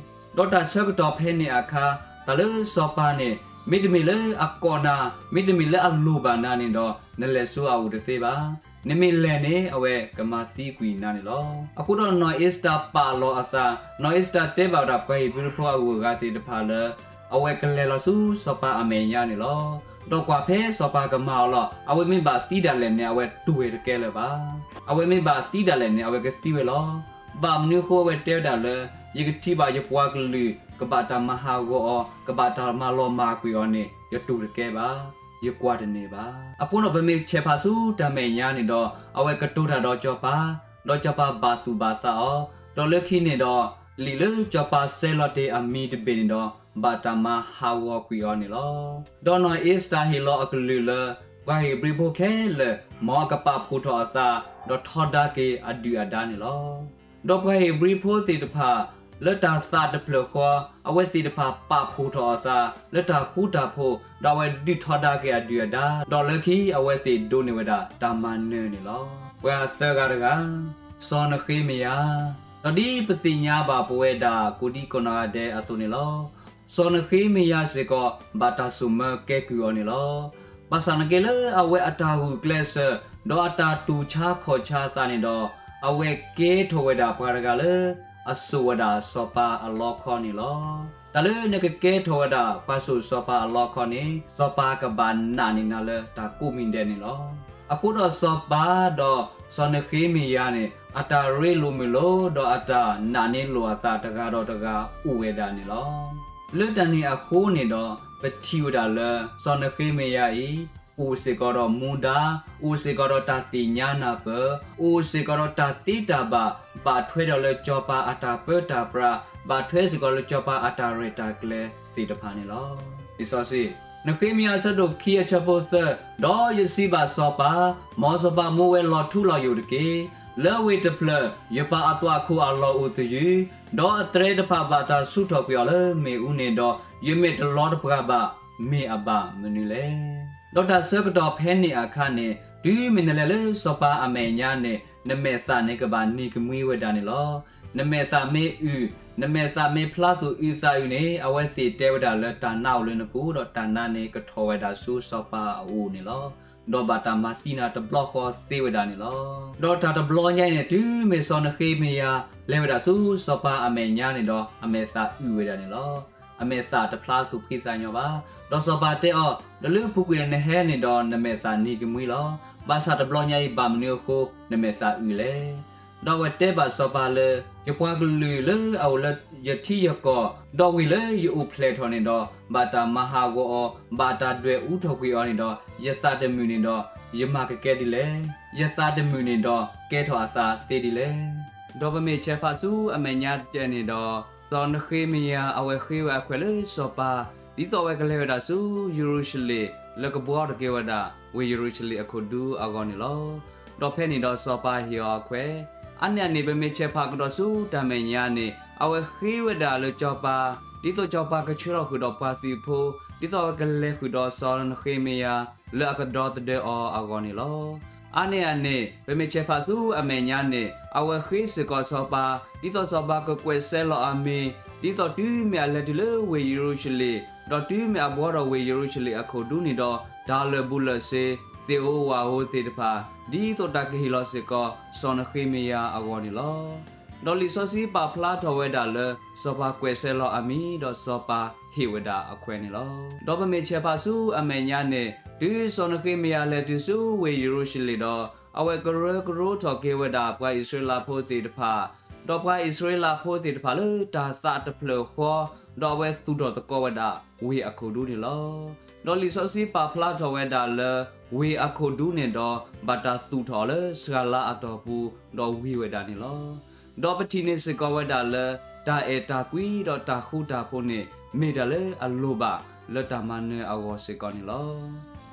ဒီးတၢ်ဆၢကတီၢ်ဖဲန့ၣ်အခါ, တၢ်လၢစီၤပၤန့ၣ်, မ့တမ့ၢ်လၢအကိးနၤ, မ့တမ့ၢ်လၢအလိၣ်ဘၣ်နၤန့ၣ်ဒီး, နလဲၤဆူအအိၣ်တသ့ဘၣ်. နမ့ၢ်လဲၤန့ၣ် အဝဲကမၤသံကွံာ်နၤန့ၣ်လီၤ. အဃိဒီးနီၢ်အ့ၤစတၢၤပာ်လီၤအသး, နီၢ်အ့ၤစတၢၤတဲဘၣ်ဝဲဒၣ်ပှၤဧ့ၤဘြံၤဖိအဂုၤအဂၤသ့ၣ်တဖၣ်လၢ အဝဲကလဲၤလီၤဆူစီၤပၤအမဲာ်ညါန့ၣ်လီၤ. ဒီးကွၢ်ဖဲစီၤပၤကမၤအီၤလီၤ, အဝဲမ့ၢ်ဘၣ်သံဒၣ်လဲာ်န့ၣ် အဝဲတူၢ်ဝဲတကဲလၢၤဘၣ်. အဝဲမ့ၢ်ဘၣ်သံဒၣ်လဲာ်န့ၣ် အဝဲကသံဝဲလီၤ. ဘၣ်မနုၤအဃိအဝဲတဲဝဲဒၣ်လၢ ယကထံၣ်ဘၣ်ယပှၤကလုာ် ကဘၣ်တၢ်မၤဟးဂီၤအီၤ, ကဘၣ်တၢ်မၤလီၤမၢ်ကွံာ်အီၤန့ၣ် ယတူၢ်တကဲဘၣ်, ယကွၢ်တန့ၢ်ဘၣ်. အဃိဒီးပမ့ၢ်ဆဲးဖးဆူတၢ်မဲာ်ညါန့ၣ်ဒီး အဝဲကတိၤတၢ်ဒီးစီၤပၤ, ဒီးစီၤပၤဘၣ်သူၣ်ဘၣ်သးအီၤ, ဒီးလၢခံန့ၣ်ဒီး လံာ်လၢစီၤပၤဆဲးလီၤတ့ၢ်အမံၤတဘ့ၣ်န့ၣ်ဒီး ဘၣ်တၢ်မၤဟးဂီၤကွံာ်အီၤန့ၣ်လီၤ. ဒီးနီၢ်အ့ၤစတၢၤဟ့ၣ်လီၤအကလုၢ်လၢ ပှၤဧ့ၤဘြံၤဖိခဲလၢာ် မ်အကပာ်ဖှိၣ်ထီၣ်အသး, ဒီးထီဒါက့ၤအဒုၣ်အဒါန့ၣ်လီၤ. ဒီးပှၤဧ့ၤဘြံၤဖိသ့ၣ်တဖၣ် လၢတၢ်သးတဖျၢၣ်ဃီ အဝဲသ့ၣ်တဖၣ်ပာ်ဖှိၣ်ထီၣ်အသး လၢတၢ်ဃူတၢ်ဖိး, ဒီးအဝဲဒုးထီဒါက့ၤအဒုၣ်အဒါ, ဒီးလၢခံအဝဲသ့ၣ်ဒိးန့ၢ်ဝဲဒၣ်တၢ်မၤနၢၤန့ၣ်လီၤ. ပှၤသၢဂၤတဂၤ, စီၤနဃ့မယၤ, ဒီးဒ်ပသ့ၣ်ညါဘၣ်ပဝဲဒၣ်ကိးဒံကိးနီၢ်ဂၤဒဲးအသိးန့ၣ်လီၤ. စီၤနဃ့မယၤစ့ၢ်ကီး ဘၣ်တၢ်ဆိၣ်မၢကဲကုၢ်အီၤန့ၣ်လီၤ. ဘၣ်ဆၣ်နက့လၢအဝဲအတၢ်ဂုာ်ကျဲးစၢး ဒီးအတၢ်တူၢ်ဆါခီၣ်ဆါသးန့ၣ်ဒီး အဝဲကဲထီၣ်ဝဲဒၣ်ပှၤတဂၤလၢ အစိာ်ဝဲဒၣ်စီၤပၤအလီခီန့ၣ်လီၤ. တၢ်လၢနကကဲထီၣ်ဝဲဒၣ်ပှၤစိာ်စီၤပၤအလီခီန့ၣ် စီၤပၤကဘၣ်နာ်န့ၢ်နၤလၢတၢ်ကိးမံၤဒဲးန့ၣ်လီၤ. အဃိဒီးစီၤပၤဒီးစီၤနဃ့မယၤန့ၣ် အတၢ်ရ့လိာ်မုာ်လိာ် ဒီးအတၢ်နာ်န့ၢ်လိာ်အသးတဂၤဒီးတဂၤအိၣ်ဝဲဒၣ်န့ၣ်လီၤ. လၢတၢ်န့ၣ်အဃိန့ၣ်ဒီး ပထံၣ်ဝဲဒၣ်လၢ စီၤနဃ့မယၤအံၤ အိၣ်စ့ၢ်ကီးဒီးမူဒါ, အိၣ်စ့ၢ်ကီးဒီးတၢ်သ့ၣ်ညါနၢ်ပၢၢ်, အိၣ်စ့ၢ်ကီးဒီးတၢ်သ့တၢ်ဘၣ်, ဘၣ်ထွဲဒီးလၢစီၤပၤအတၢ်ပၢတၢ်ပြး, ဘၣ်ထွဲစ့ၢ်ကီးလၢစီၤပၤအတၢ်ရဲၣ်တၢ်ကျဲၤသ့ၣ်တဖၣ်န့ၣ်လီၤ. လံာ်စီဆှံ, နဃ့မယၤအဆၢဒိၣ်ခံအဆၢဖိသၢ, ဒီးယစံးဘၣ်စီၤပၤ, မ်စီၤပၤမူဝဲလီၤထူလီၤယိာ်တက့ၢ်. လၢဝ့ၢ်တဖျၢၣ် ယပၢ်အသွၣ်ခိၣ်အလီၢ်အိၣ်သယုၢ်, ဒီးအသရဲတဖၣ်ဘၣ်တၢ်ဆူၣ်ထီၣ်ကွံာ်အီၤလၢမ့ၣ်အူန့ၣ်ဒီး, ယမဲာ်တလီတပှၤဘၣ်, မ့ၢ်အဘၣ်မနုၤလဲၣ်. ဒီးတၢ်ဆၢကတီၢ်ဖဲန့ၣ်အခါန့ၣ် တုၤမ့ၢ်နလဲၤလၢစီၤပၤအမဲာ်ညါန့ၣ် နမဲာ်သၣ်န့ၣ်ကဘၣ်နံၤကမှံဝဲဒၣ်န့ၣ်လီၤ. နမဲာ်သၣ်မ့ၢ်အုၣ်, နမဲာ်သၣ်မ့ၢ်ဖျါသူၣ်အုးသးအုးန့ၣ် အဝဲသ့ၣ်တဲဝဲဒၣ်လၢတၢ်နါအိၣ်လၢနပူၤ, ဒီးတၢ်နါန့ၣ်ကထီၣ်ဝဲဒၣ်ဆူစီၤပၤအအိၣ်န့ၣ်လီၤ. ဒီးဘၣ်တၢ်မၤသံနၤတဘျီဃီသ့ဝဲဒၣ်န့ၣ်လီၤ. ဒီးတၢ်တဘျီညါအံၤန့ၣ် တုၤမ့ၢ်စီၤနဃ့မယၤ လဲၤဝဲဒၣ်ဆူစီၤပၤအမဲာ်ညါန့ၣ်ဒီး အမဲာ်သၣ်အုၣ်ဝဲဒၣ်န့ၣ်လီၤ. အမဲာ်သၣ်တဖျါသူၣ်ဖှံသးညီဘၣ်. ဒီးစီၤပၤတဲအီၤ, ဒီးလၢပူၤကွံာ်လၢနဟဲန့ၣ်ဒီး နမဲာ်သၣ်နံၤကမှံလီၤ. ဘၣ်ဆၣ်တဘျီညါအံၤ ဘၣ်မနုၤအဃိ နမဲာ်သၣ်အုၣ်လဲၣ်. ဒီးအဝဲတဲဘၣ်စီၤပၤလၢ ယပှၤကလုာ်လၢအအိၣ်လၢယထံယကီၢ်, ဒီးဝ့ၢ်လၢယအိၣ်ဖျဲၣ်ထီၣ်န့ၣ်ဒီး ဘၣ်တၢ်မၤဟးဂီၤအီၤ, ဘၣ်တၢ်ဒွဲၣ်အူထီၣ်ကွံာ်အီၤန့ၣ်ဒီး ယသးတမုာ်န့ၣ်ဒီး ယမၤကကဲဒ်လဲၣ်. ယသးတမုာ်န့ၣ်ဒီး ကဲထီၣ်အသးသ့ဒ်လဲၣ်. ဒီးပမ့ၢ်ဆဲးဖးဆူအမဲာ်ညါတကဲန့ၣ်ဒီး, စီၤနဃ့မယၤအဝဲဃ့ဝဲအခွဲးလၢစီၤပၤ, ဒ်သိးအဝဲကလဲၤဝဲဒၣ်ဆူယရူၤၡလ့ၣ် လၢကဘှီထီၣ်က့ၤဝဲဒၣ် ဝ့ၢ်ယရူၤၡလ့ၣ်အခိၣ်ဒူအဂီၢ်န့ၣ်လီၤ. ဒီးဖဲန့ၣ်ဒီးစီၤပၤဟ့ၣ်အီၤအခွဲး, အါန့ၢ်အန့ၣ် ပမ့ၢ်ဆဲးဖးကဒီးဆူတၢ်မဲာ်ညါန့ၣ် အဝဲဃ့ဝဲဒၣ်လၢစီၤပၤ, ဒ်သိးစီၤပၤကဆှၢထီၣ်ဃုာ်ဒီးပှၤသုးဖိ, ဒ်သိးအဝဲကလဲၤဃုာ်ဒီးစီၤနဃ့မယၤ လၢအကဒီသဒၢအီၤအဂီၢ်န့ၣ်လီၤ. အါန့ၢ်အန့ၣ် ပမ့ၢ်ဆဲးဖးဆူအမဲာ်ညါန့ၣ် အဝဲဃ့စ့ၢ်ကီးစီၤပၤ, ဒ်သိးစီၤပၤကကွဲးစဲလီၤအမံၤ, ဒ်သိးတုၤမ့ၢ်အလဲၤတုၤလၢဝ့ၢ်ယရူၤၡလ့ၣ်, ဒီးတုၤမ့ၢ်အဘှီထီၣ်ဝ့ၢ်ယရူၤၡလ့ၣ်အခိၣ်ဒူန့ၣ်ဒီး တၢ်လၢာ်ဘူၣ်လၢာ်စ့, သ့ၣ်ဧိၤဝၣ်ဧိၤသ့ၣ်တဖၣ်, ဒ်သိးတၢ်ကဟ့ၣ်လီၤစ့ၢ်ကီး စီၤနဃ့မယၤအဂီၢ်န့ၣ်လီၤ. ဒီးလံာ်စီဆှံပာ်ဖျါထီၣ်ဝဲဒၣ်လၢ စီၤပၤကွဲးစဲလီၤအမံၤ ဒီးစီၤပၤဟ့ၣ်ဝဲဒၣ်အခွဲးန့ၣ်လီၤ. ဒီးပမ့ၢ်ဆဲးဖးဆူအမဲာ်ညါန့ၣ် တုၤစီၤနဃ့မယၤလဲၤတုၤဆူဝ့ၢ်ယရူၤၡလ့ၣ်ဒီး အဝဲကရၢကရိထီၣ်က့ၤဝဲဒၣ်ပှၤအံၣ်စရ့လးဖိသ့ၣ်တဖၣ်, ဒီးပှၤအံၣ်စရ့လးဖိသ့ၣ်တဖၣ်လၢတၢ်သးတဖျၢၣ်ဃီ, ဒီးအဝဲသူၣ်ထီၣ်သကိးဝဲဒၣ်ဝ့ၢ်အခိၣ်ဒူန့ၣ်လီၤ. ဒီးလံာ်စီဆှံပာ်ဖျါထီၣ်ဝဲဒၣ်လၢ ဝ့ၢ်အခိၣ်ဒူန့ၣ်ဒီး ဘၣ်တၢ်သူၣ်ထီၣ်အီၤလၢစှၤလါအတီၢ်ပူၤ, ဒီးဝံၤဝဲဒၣ်န့ၣ်လီၤ. ဒီးပထံၣ်န့ၢ်စ့ၢ်ကီးဝဲဒၣ်လၢ တၢ်အဲၣ်တၢ်ကွံဒီးတၢ်ဃူတၢ်ဖိးန့ၣ် မ့ၢ်တၢ်လၢအလိၣ်ဘၣ်လၢတၢ်မၤနၢၤအဂီၢ်စ့ၢ်ကီးန့ၣ်လီၤ.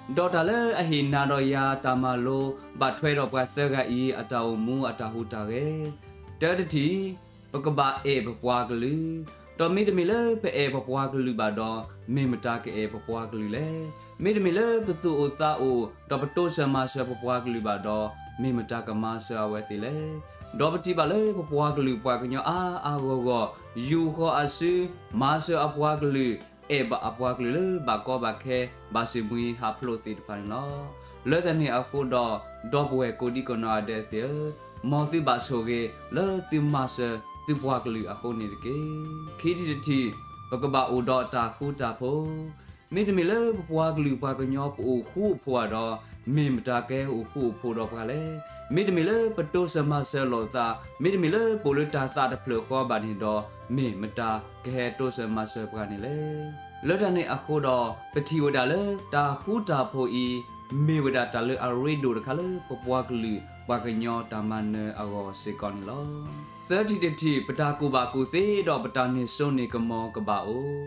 ဒီးတၢ်လၢအဟ့ၣ်နၤဒီးယၤတၢ်မၤလိ ဘၣ်ထွဲဒီးပှၤသၢဂၤအံၤ အတၢ်အိၣ်မူအတၢ်ဟူးတၢ်ဂဲၤ, တၢတထံၣ်, ပကဘၣ်အဲၣ်ပပှၤကလုာ်, ဒီးမ့တမ့ၢ်လၢပအဲၣ်ပပှၤကလုာ်ဘၣ်ဒီး မ့ၢ်မတၤကအဲၣ်ပပှၤကလုာ်လဲၣ်. မ့တမ့ၢ်လၢပသူၣ်အိၣ်သးအိၣ် ဒီးပတိစၢၤမၤစၢၤပပှၤကလုာ်ဘၣ်ဒီး မ့ၢ်မတၤကမၤစၢၤအဝဲသ့ၣ်လဲၣ်. ဒီးပထံၣ်ဘၣ်လၢပပှၤကလုာ်ပှၤကညီအါအါဂီၢ်ဂီၢ် ယူာ်ဃီၤအစု မၤစၢၤအပှၤကလုာ်, အဲၣ်ဘၣ်အပှၤကလုာ်လၢဘၣ်ကီဘၣ်ခဲ ဘၣ်စံးမှံဟးဖျိးသ့ၣ်တဖၣ်န့ၣ်လီၤ. လၢတၢ်န့ၣ်အဃိဒီး ဒီပုၢ်ဝဲၢ်ကိးဒံကနီၢ်ဂၤဒဲးသ့ၣ်ဧၢ, မ်သုဘၣ်ဆိၣ်ဂ့ၤလၢသုမၤစၢၤသုပှၤကလုာ်အဃိန့ၣ်တက့ၢ်. ခံထံၣ်တထံၣ်, ပကဘၣ်အိၣ်ဒီးတၢ်ဃူတၢ်ဖိး မ့တမ့ၢ်လၢပပှၤကလုာ်ပှၤကညီပအိၣ်ဃူအိၣ်ဖိးဘၣ်ဒီး မ့ၢ်မတၤကဟဲအိၣ်ဃူအိၣ်ဖိးဒီးပှၤလဲၣ်. မ့တမ့ၢ်လၢပတိစၢၤမၤစၢၤလိာ်သး, မ့တမ့ၢ်လၢပအိၣ်လၢတၢ်သးတဖျၢၣ်ဃီဘၣ်န့ၣ်ဒီး မ့ၢ်မတၤကဟဲတိစၢၤမၤစၢၤပှၤန့ၣ်လဲၣ်. လၢတၢ်န့ၣ်အဃိဒီး ပထံၣ်ဝဲဒၣ်လၢတၢ်ဃူတၢ်ဖိးအံၤ မ့ၢ်ဝဲဒၣ်တၢ်လၢအရ့ဒိၣ်တခါလၢပပှၤကလုာ်ပှၤကညီတၢ်မၤနၢၤအဂီၢ်စ့ၢ်ကီးန့ၣ်လီၤ. သၢထံၣ်တထံၣ်, ပတၢ်ကူၣ်ဘၣ်ကူၣ်သ့ဒီးပတၢ်န့ၢ်စိန့ၢ်ကမီၤကဘၣ်အိၣ်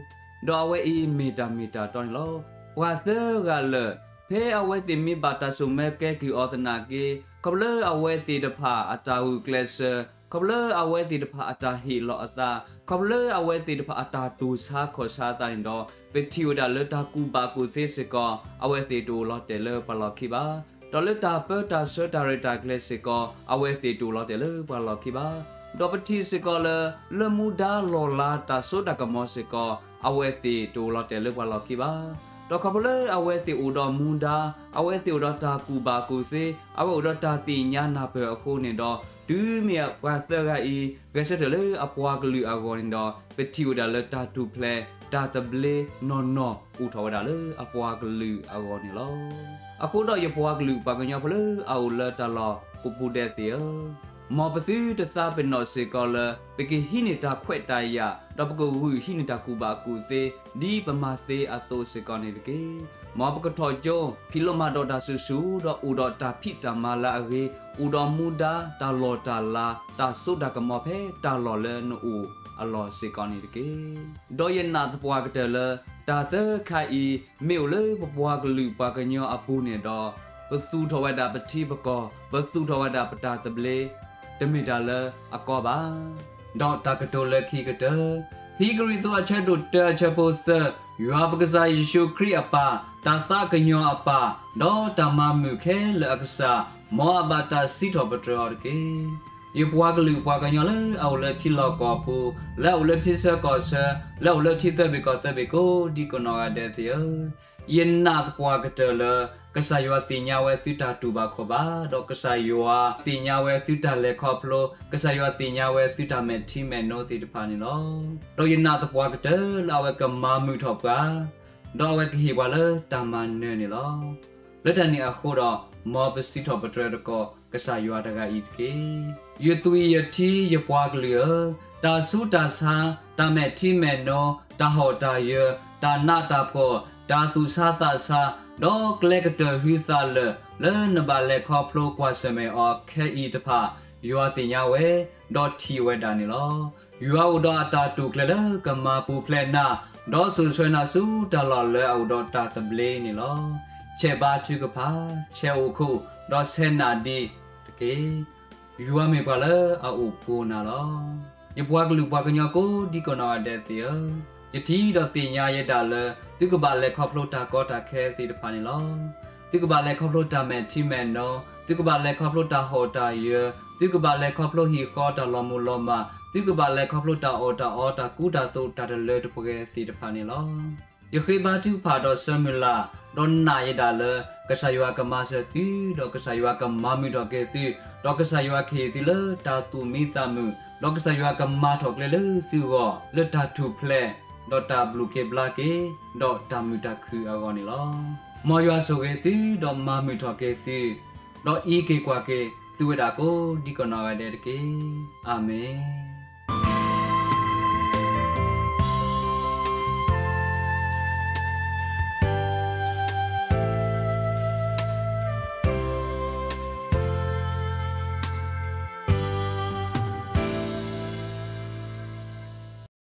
ဒီးအဝဲအံၤမ့ၢ်တၢ်မ့ၢ်တၢ်တီန့ၣ်လီၤ. ပှၤသၢဂၤလၢာ် ဖဲအဝဲသ့ၣ်မ့ၢ်ဘၣ်တၢ်ဆိၣ်မၢကဲကုၢ်အီၤသနာ်က့, ခီဖျိလၢအဝဲသ့ၣ်တဖၣ်အတၢ်ဂုာ်ကျဲးစၢး, ခီဖျိလၢအဝဲသ့ၣ်တဖၣ်အတၢ်ဟ့ၣ်လီၤအသး, ခီဖျိလၢအဝဲသ့ၣ်တဖၣ်အတၢ်တူၢ်ဆါခီၣ်ဆါအသးန့ၣ်ဒီး ပထံၣ်ဝဲဒၣ်လၢတၢ်ကူၣ်ဘၣ်ကူၣ်သ့စ့ၢ်ကီး အဝဲသ့ၣ်တအိၣ်လီၤတဲာ်လၢပှၤလီၢ်ခံဘၣ်. ဒီးလၢတၢ်ပၢတၢ်ဆှၢတၢ်ရဲၣ်တၢ်ကျဲၤစ့ၢ်ကီး အဝဲသ့ၣ်တအိၣ်လီၤတဲာ်လၢပှၤလီၢ်ခံဘၣ်. ဒီးပထံၣ်စ့ၢ်ကီးလၢ လၢမူဒါလီၢ်လၤတၢ်စိတၢ်ကမီၤစ့ၢ်ကီး အဝဲသ့ၣ်တအိၣ်လီၤတဲာ်လၢပှၤလီၢ်ခံဘၣ်. ဒီးခီဖျိလၢအဝဲသ့ၣ်အိၣ်ဒီးမူဒါ, အဝဲသ့ၣ်အိၣ်ဒီးတၢ်ကူၣ်ဘၣ်ကူၣ်သ့, အဝဲအိၣ်ဒီးတၢ်သ့ၣ်ညါနၢ်ပၢၢ်အဃိန့ၣ်ဒီး တုၤမ့ၢ်ပှၤသၢဂၤအံၤ ဂဲၤဆၢထၢၣ်လၢအပှၤကလုာ်အဂီၢ်န့ၣ်ဒီး ပထံၣ်ဝဲဒၣ်လၢတၢ်ထူၣ်ဖျဲး တၢ်သဘျ့နီၢ်နီၢ်အိၣ်ထီၣ်ဝဲဒၣ်လၢအပှၤကလုာ်အဂီၢ်န့ၣ်လီၤ. အဃိဒီးယပှၤကလုာ်ပှၤကညီဖိလၢအအိၣ်လၢတၢ်လီၢ်ပူၤပူၤဒဲးသ့ၣ်ဧၢ, မ်ပသုတသးပ့ၤနီၣ်စ့ၢ်ကီးလၢ ပကဟံးန့ၢ်တၢ်ခွဲးတၢ်ယာ် ဒီးပကဂုာ်ဟံးန့ၢ်တၢ်ကူၣ်ဘၣ်ကူၣ်သ့ ဒ်ပမၤသ့အသိးစ့ၢ်ကီးန့ၣ်တက့ၢ်. မ်ပကထီၣ်ကၠိ ဖံးလိမၤဒိးတၢ်ဆူၣ်ဆူၣ် ဒီးအိၣ်ဒီးတၢ်ဖံးတၢ်မၤလၢအဂ့ၤ, အိၣ်ဒီးမူဒါ တၢ်လီၢ်တၢ်လၤ တၢ်စိတၢ်ကမီၤဖဲတၢ်လီၢ်လၢနအိၣ်အလီၢ်စ့ၢ်ကီးန့ၣ်တက့ၢ်. ဒီးယနာ်သပှၢ်ကတၢၢ်လၢ တၢ်သၢခါအံၤ မ့ၢ်အိၣ်လၢပပှၤကလုာ်ပှၤကညီအပူၤန့ၣ်ဒီး ပသူၣ်ထီၣ်ဝဲဒၣ်ပထံပကီၢ်, ပသူၣ်ထီၣ်ဝဲဒၣ်ပတၢ်သဘျ့, တမ့ၢ်တၢ်လၢအကီဘၣ်. ဒီးတၢ်ကတိၤလၢခံကတၢၢ်, ခံကရံၣ်သူးအဆၢဒိၣ်တၢအဆၢဖိသၢ, ယွၤပကစၢ်ယ့ၣ်ၡူးခရံာ်အပၢ်, တၢ်သးကညီၤအပၢ်, ဒီးတၢ်မၤမုာ်ခဲလၢာ်အကစၢ်, မ်အဘၣ်တၢ်စံးထီၣ်ပတြၢၤအီၤတက့ၢ်. ယပှၤကလုာ်ပှၤကညီလၢအအိၣ်လၢထံလီၢ်ကီၢ်ပူၤ, လၢအအိၣ်လၢထံဆၢကီၢ်ဆၢ, လၢအအိၣ်လၢထံသၢဘ့ၣ်ကီၢ်သၢဘ့ၣ်ကိးဒံကနီၢ်ဂၤဒဲးသ့ၣ်ဧၢ, ယနာ်သပှၢ်ကတၢၢ်လၢ ကစၢ်ယွၤသ့ၣ်ညါဝဲသုတၢ်တူၢ်ဘၣ်ခီၣ်ဘၣ်, ဒီးကစၢ်ယွၤသ့ၣ်ညါဝဲသုတၢ်လဲၤခီဖျိ, ကစၢ်ယွၤသ့ၣ်ညါဝဲသုတၢ်မဲာ်ထံမဲာ်နိသ့ၣ်တဖၣ်န့ၣ်လီၤ. ဒီးယနာ်သပှၢ်ကတၢၢ်လၢအဝဲကမၤမုာ်ထီၣ်ပှၤ, ဒီးအဝဲကဟ့ၣ်ပှၤလၢတၢ်မၤနၢၤန့ၣ်လီၤ. လၢတၢ်န့ၣ်အဃိဒီး မ်ပစံးထီၣ်ပတြၢၤသကိးကစၢ်ယွၤတဂၤအံၤတက့ၢ်. ယသွံၣ်ယထံယပှၤကလုာ်ဧၢ, တၢ်ဆူးတၢ်ဆါ, တၢ်မဲာ်ထံမဲာ်နိ, တၢ်ဟီၣ်တၢ်ယၢၤ, တၢ်နးတၢ်ဖှီၣ်, တၢ်သူၣ်ဆါသးဆါ, ဒီးကျဲကတၢၢ်ဟုသးလၢာ် လၢနဘၣ်လဲၤခီဖျိကွၢ်ဆၢၣ်မဲာ်အီၤခဲအံၤတဖၣ် ယွၤသ့ၣ်ညါဝဲ, ဒီးထံၣ်ဝဲဒၣ်န့ၣ်လီၤ. ယွၤအိၣ်ဒီးအတၢ်တိာ်ကျဲၤလၢကမၤပူၤဖျဲးနၤ, ဒီးစိာ်ဆှၢနၤဆူတၢ်လီၢ်လၢအအိၣ်ဒီးတၢ်သဘျ့န့ၣ်လီၤ. ဆဲးဘါထုကဖၣ်, ဆဲးအိၣ်ခိး, ဒီးဆဲးနာ်ဒံးတက့ၢ်. ယွၤမ့ၢ်ပှၤလၢအအိၣ်ဖှိၣ်နၤလီၤ. ယပှၤကလုာ်ပှၤကညီကိးဒံကနီၢ်ဂၤဒဲးသ့ၣ်ဧၢ, ယထံၣ်ဒီးသ့ၣ်ညါယဲဒၣ်လၢ သုကဘၣ်လဲၤခီဖျိတၢ်ကီတၢ်ခဲသ့ၣ်တဖၣ်န့ၣ်လီၤ. သုကဘၣ်လဲၤခီဖျိတၢ်မဲာ်ထံမဲာ်နိ, သုကဘၣ်လဲၤခီဖျိတၢ်ဟီၣ်တၢ်ယၢၤ, သုကဘၣ်လဲၤခီဖျိဟံၣ်ဃီတၢ်လီၤမုၢ်လီၤမၢ်, သုကဘၣ်လဲၤခီဖျိတၢ်အီၣ်တၢ်အီ တၢ်ကူတၢ်သိးတၢ်တလၢတပှဲၤသ့ၣ်တဖၣ်န့ၣ်လီၤ. ယဃ့ဘါထုကဖၣ်ဒီးဆၢမုၢ်လၢ်, ဒီးနာ်ယဲဒၣ်လၢ ကစၢ်ယွၤကမၤစၢၤသု, ဒီးကစၢ်ယွၤကမၤမုာ်ထီၣ်က့ၤသု, ဒီးကစၢ်ယွၤကဟ့ၣ်သုလၢတၢ်သူၣ်မံသးမုာ်, ဒီးကစၢ်ယွၤကမၤထီၣ်ကျဲလၢသုဂီၢ် လၢတၢ်ထူၣ်ဖျဲး, ဒီးတၢ်ဘျုးက့ၤဘျါက့ၤ, ဒီးတၢ်မုာ်တၢ်ခုၣ်အဂီၢ်န့ၣ်လီၤ. မ်ယွၤဆိၣ်ဂ့ၤသု, ဒီးမၤမုာ်ထီၣ်က့ၤသု, ဒီးအံးက့ၤကွၢ်က့ၤသုဝဲဒၣ်ကိးဒံကနီၢ်ဂၤဒဲးတက့ၢ်. အၤမ့ၣ်.